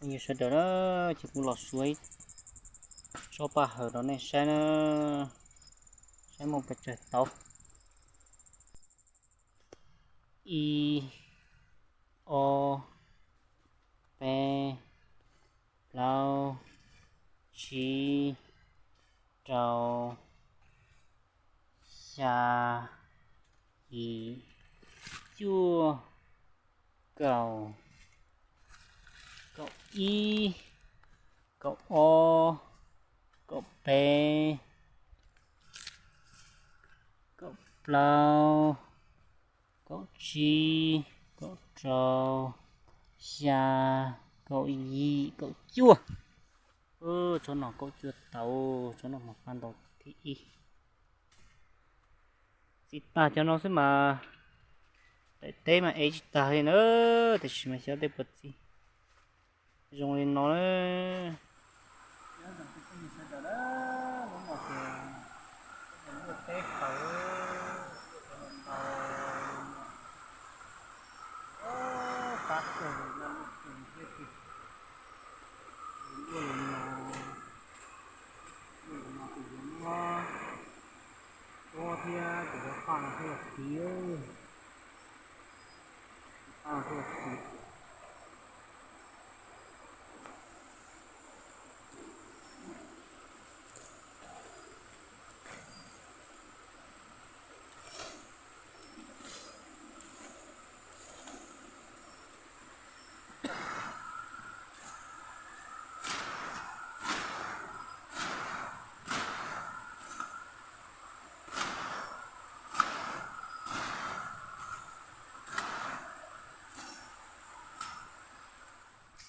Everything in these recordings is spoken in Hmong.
Yog sawv daws na, ces kuv los suav ib tsob paj hawm rau nej saib na, saib muaj pes tsawg tauv. Ib, ob, peb, plaub, tsib, rau, xya, yim, cuaj, kaum, kaum ib, kaum ob, kaum peb, kaum plaub, kaum tsib, kaum rau, xya, kaum yim, kaum cuaj. Tsob no kaum cuaj tauv, tsob no mas paj ntau thib ib. Txiv tag cov no xwb mas, daim teb mas ev tsis tag li na, tiam sis mas xyov tej puas txiv. Zoo li no na. Teb qhawv, qab kawg li, naj lwj kawg thiab tiag. Luaj li no, luaj li no kuv yuav muab tuab thiab kuv yuav paj no thiaj txiv, paj no thiaj txiv.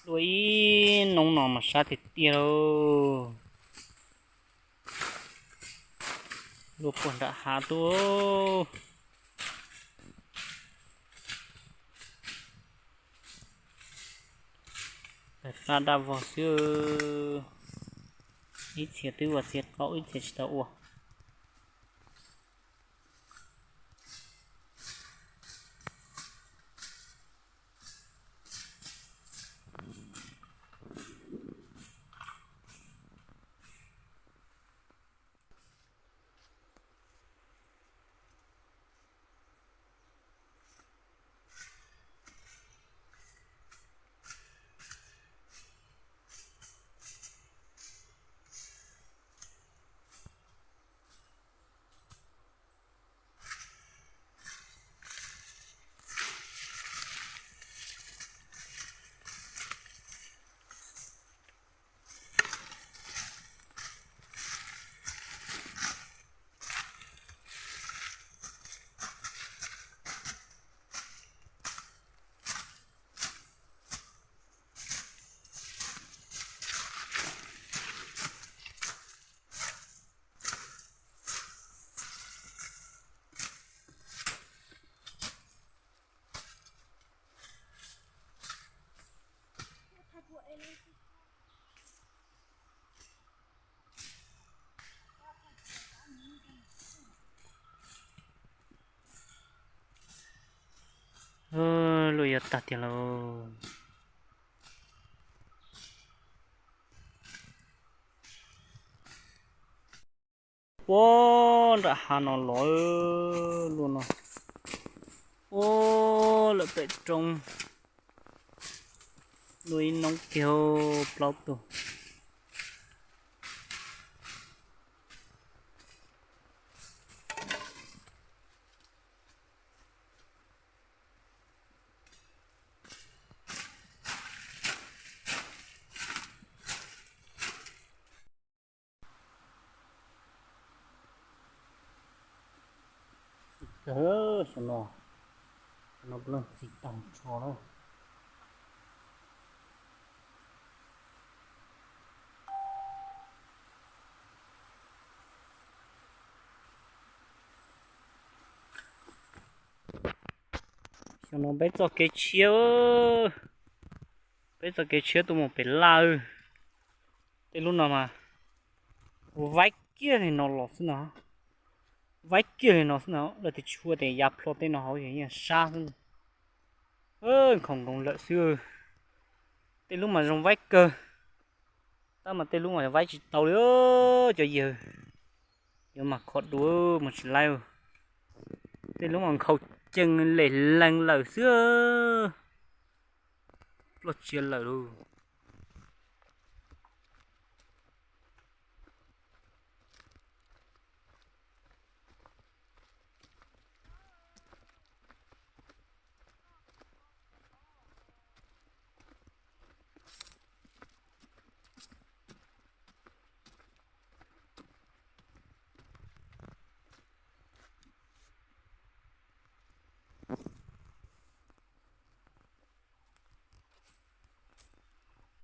Dua ib noob no mas sab tiag tiag lauj. Luaj puag nram hav tuaj. Paj daj vog xwb. Ib txhia twb ua txiv qaub, ib txhia tsis tau ua. Luaj yuav tag tiag lauj. Ua nram hav no los luaj no. Ua lawm pem roob. Luaj ib noob kiag plaub tug. Txiv tag, xyoo no, xyoo no puav leej txiv tag nrho na. Xyoo no peb txoj kev tshiab, peb txoj kev tshiab tuaj mus pem laj. Tej lub no mas vaib kiag li no los xwb no, vaib kiag li no xwb no, lawv twb tsis ua tias ya plho tej no hauv, yeej sab xwb. Nkhaus nkoos lawm xwb. Tej lub mas zoo vaib kawg, tab mas tej lub mas vaib tsis tau li. Cov yawg, yuav mas kho dua mas tsis laib. Tej lub mas nkhaus cees lem lees lawm xwb. Ploj tsiav lawm lauj.